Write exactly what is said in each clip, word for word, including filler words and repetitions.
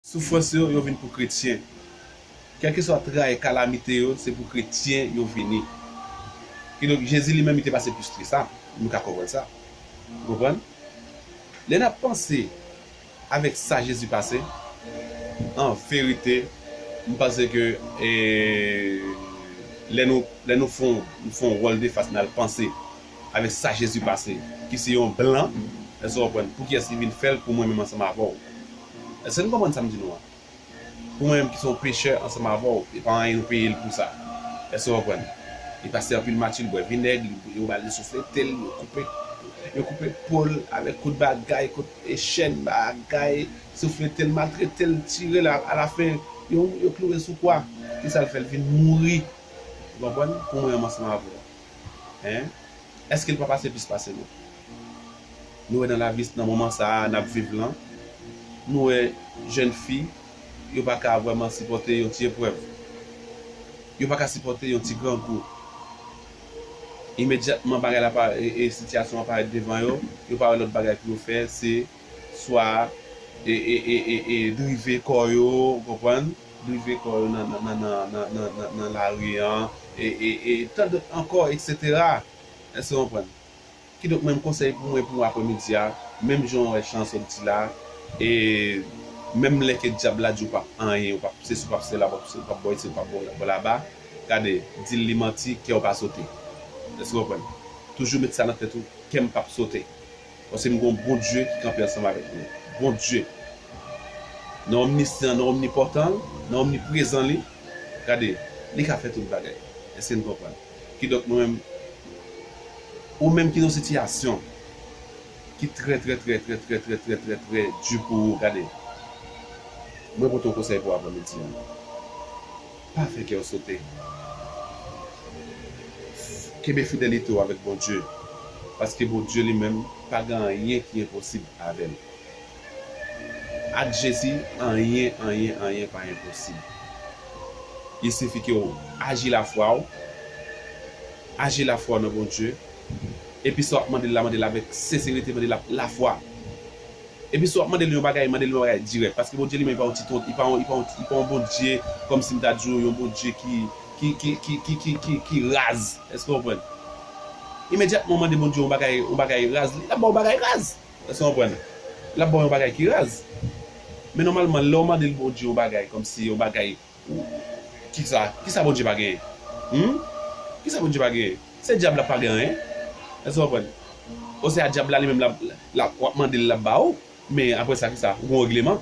Soufrans yo, yo vin pou kretyen. Kèlkeswa tray, kalamite yo, se pou kretyen yo vini. Kidonk, Jezi li menm, li te pase plis ke sa. Nou ka konprann sa. Ou konprann? Lè n ap panse avèk sa Jezi pase, an verite, m panse ke, e, lè nou, lè nou fè yon, nou fè yon wòl de fas, n al panse avèk sa Jezi pase, ki se yon blan, èske w konprann? Poukiyès li vin fè l pou mwen menm ansanm avè w? Èske n konprann sa m di nou an? Pou mwen menm ki se yon pechè ansanm avè w, e pa anyen nou peye l pou sa. Èske w konprann? Li pase anpil match, li bwè vinèg, li, yo ba l, li souflete l, yo koupe, yo koupe po l avèk kout bagay, kout e chèn bagay, souflete l, maltrete l, tire l, a, alafen, yo, yo kloure l sou kwa. Kisa l fè? L vin mouri. Ou konprann? Pou mwen menm ansanm avè w. Hein? Èske l pa pase plis pase nou? Nou wè nan lavi, nan moman sa a n ap viv lan, nou wè jèn fi, yo pa ka vrèman sipòte yon ti eprèv. Yo pa ka sipòte yon ti grangou. Imedyatman bagay la pa, e, e sitiyasyon an parèt devan yo, yo pa wè lòt bagay pou yo fè, se swa, e, e, e, e, e drive kò yo, ou konprann? Drive kò yo nan, nan, nan lari an, e, e, e tan dòt ankò, etsetera. Èske w konprann? Kidonk, menm konsèy pou mwen pou aprèmidi a, menm jan w wè chan sot di la, e menm lè ke dyab la di w p ap anyen, w p ap sesi, w p ap sela, w p ap, w p ap bò isi, w p ap bò, bò laba, gade, di l li manti, kè w pa sote. Èske w konprann? Toujou met sa nan tèt ou, kè m p ap sote. Paske m gen yon Bondye ki kanpe ansanm avèk mwen. Bondye. Nan omnisyan, nan omnipòtan, nan omniprezan li, gade, li ka fè tout bagay. Èske n konprann? Kidonk, nou menm, ou menm ki nan yon sitiyasyon ki trè, trè, trè di pou ou, gade, mwen pote yon konsèy pou aprèmidi an. Pa fè kè w sote. Kenbe fidelite w avèk Bondye. Paske Bondye li menm, pa gen anyen ki enposib avè l. Ak Jezi, anyen, anyen, anyen pa enposib. Il sifi ke w aji lafwa w, aji lafwa w nan Bondye, epi sa w ap mande l la, mande l avèk senserite, mande l ak lafwa. Epi si w ap mande l yon bagay, mande l yon bagay dirèk. Paske Bondye li menm, li pa yon ti ton, li pa yon, li pa yon, li pa yon Bondye, kòmsi m ta di w, yon Bondye ki, ki, ki raz. Èske w konprann? Imedyatman w mande Bondye yon bagay, yon bagay raz, li ap ba w bagay raz. Èske w konprann? L ap ba w yon bagay ki raz. Men nòmalman, lè w mande l Bondye yon bagay, kòmsi yon bagay, ou, kisa, kisa Bondye pa genyen? Hmm? Kisa Bondye pa genyen? Se dyab la pa gen anyen. Èske w konprann? Osea dyab la li menm l ap, l ap, w ap mande l, l ap ba ou. Men apre sa, kisa? Ou gen yon regleman.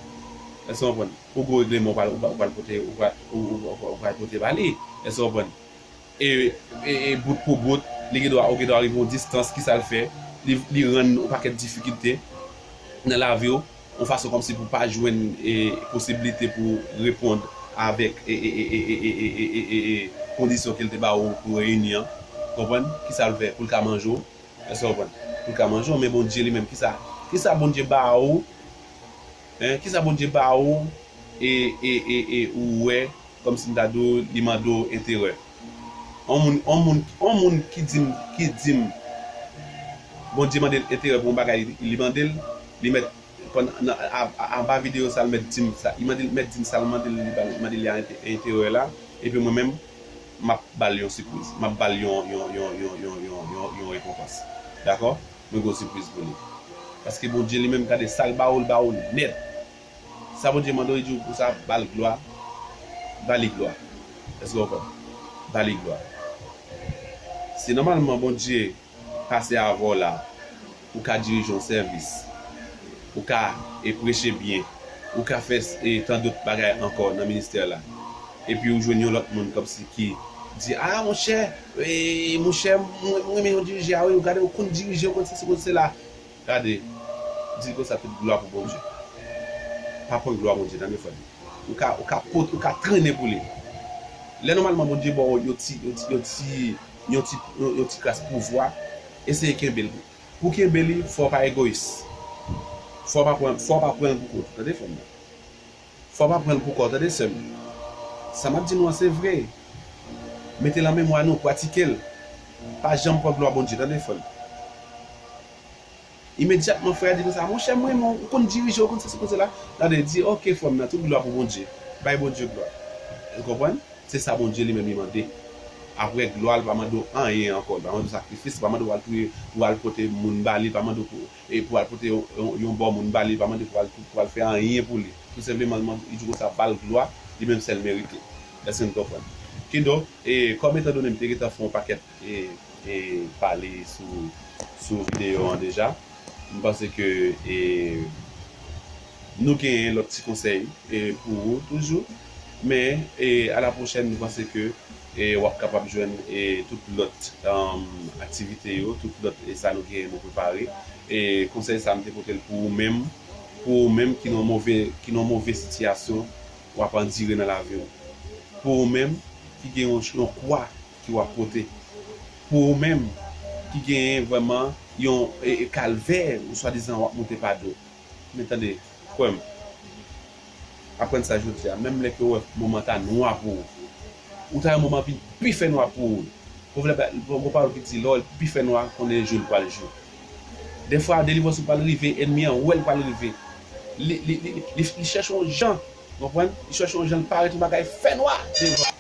Èske w konprann? Ou gen yon regleman, ou pral, ou pral, ou pral pote, ou pral, ou, ou, ou, ou pral pote ba li. Èske w konprann? E, e, e bout pou bout, li gen dwa, ou gen dwa rive yon distans, kisa l fè? Li, li rann yon pakèt difikilte nan lavi w, yon fason kòmsi pou pa jwenn, e, posiblite pou reponn avèk, e, e, kondisyon ke l te ba ou pou reyini an. Konprann? Kisa l fè? Pou l ka manje w. Èske w konprann? Pou l ka manje w, men Bondye li menm, kisa, kisa Bondye ba ou? Hein? Kisa Bondye ba ou? E, e, e, e ou wè, kòmsi m ta di w, li mande w enterè. On moun, on moun, on moun ki di m, ki di m, Bondye mande l enterè pou yon bagay, li mande l, li mèt, pandan, nan, a, a, anba videyo sa, l mèt di m sa, li mande, mèt di m sa, l mande l, li ba l, mande li a ente-, enterè la, epi mwen menm, m ap ba l yon sipriz. M ap ba l yon, yon, yon rekonpans. Dakò? Mwen gen yon sipriz pou li. Paske Bondye li menm, gade sa l ba ou, l ba ou nèt. Sa Bondye mande w, li di w pou sa, ba l glwa, ba li glwa. Èske w konprann? Ba li glwa. Si nòmalman Bondye pase avè w la, ou ka dirije yon sèvis, ou ka, e, preche byen, ou ka fè, e, tan dòt bagay ankò nan ministè la. Epi ou jwenn yon lòt moun kòmsi ki di, "A, monchè, e, monchè, mwen, mwen renmen jan w dirije a, wi, ou gade, ou konn dirije, ou konn sesi, ou konn sela." Gade, di l konsa, tout glwa pou Bondye. Pa pran glwa Bondye, tande frè m. Ou ka, ou ka pot, ou ka trennen pou li. Lè nòmalman Bondye ba w yon ti, yon ti, yon ti, yon ti, yon, yon ti kras pouvwa, eseye kenbe l. Pou kenbe li, fò w pa egoyis. Fò w pa pran, fò w pa pran l pou kont. Tande frè m nan. Fò w pa pran l pou kò w, tande sè m. Sa m ap di nou an, se vre. Mete l an memwa nou, pratike l. Pa janm pran glwa Bondye, tande frè m. Imedyatman, frè a di konsa, monchè, mwen, mwen, ou konn dirije, ou konn sesi, ou konn sela. Gade, di, oke, frè m nan, tout glwa pou Bondye. Bay Bondye glwa. Ou konprann? Se sa Bondye li menm li mande. Apre glwa, li pa mande w anyen ankò. Li pa mande w sakrifis, li pa mande w al touye, pou al pote moun ba li, li pa mande w pou, e pou al pote yon, yon, yon bò moun ba li, li pa mande w pou al, pou al fè anyen pou li. Tou senpleman, li di konsa, ba l glwa, li menm sèl merite. Èske n konprann? Kidonk, e, kòm etan done m te gentan fè yon pakèt e, e pale sou, sou videyo an deja. M panse ke, e, nou genyen lòt ti konsèy, e, pou ou toujou. Men, e, a la pwochèn, m panse ke, e, w ap kapab jwenn, e, tout lòt, um, aktivite yo, tout lòt, e, sa nou genyen nou prepare. E konsèy sa m te pote l pou ou menm, pou ou menm ki nan move, ki nan move sitiyasyon w ap andire nan lavi w. Pou ou menm ki gen yon, yon kwa ki w ap pote. Pou ou menm ki genyen vrèman yon, e, e, kalvè ou swadizan w ap monte pa do. Men tande, kwè m, aprann sa jodi a, menm lè ke w wè moman ta nwa pou ou, ou ta wè moman vin pi fè nwa pou ou. Pwovèb la, gon pawòl ki di, lè w wè l pi fè nwa, konnen jou l pral jou. Dèfwa, delivrans ou pral rive, ènmi an wè l pral rive. Li, li, li, li, li chèche yon jan, konprann? Li chèche yon jan, l parèt yon bagay fè nwa devan.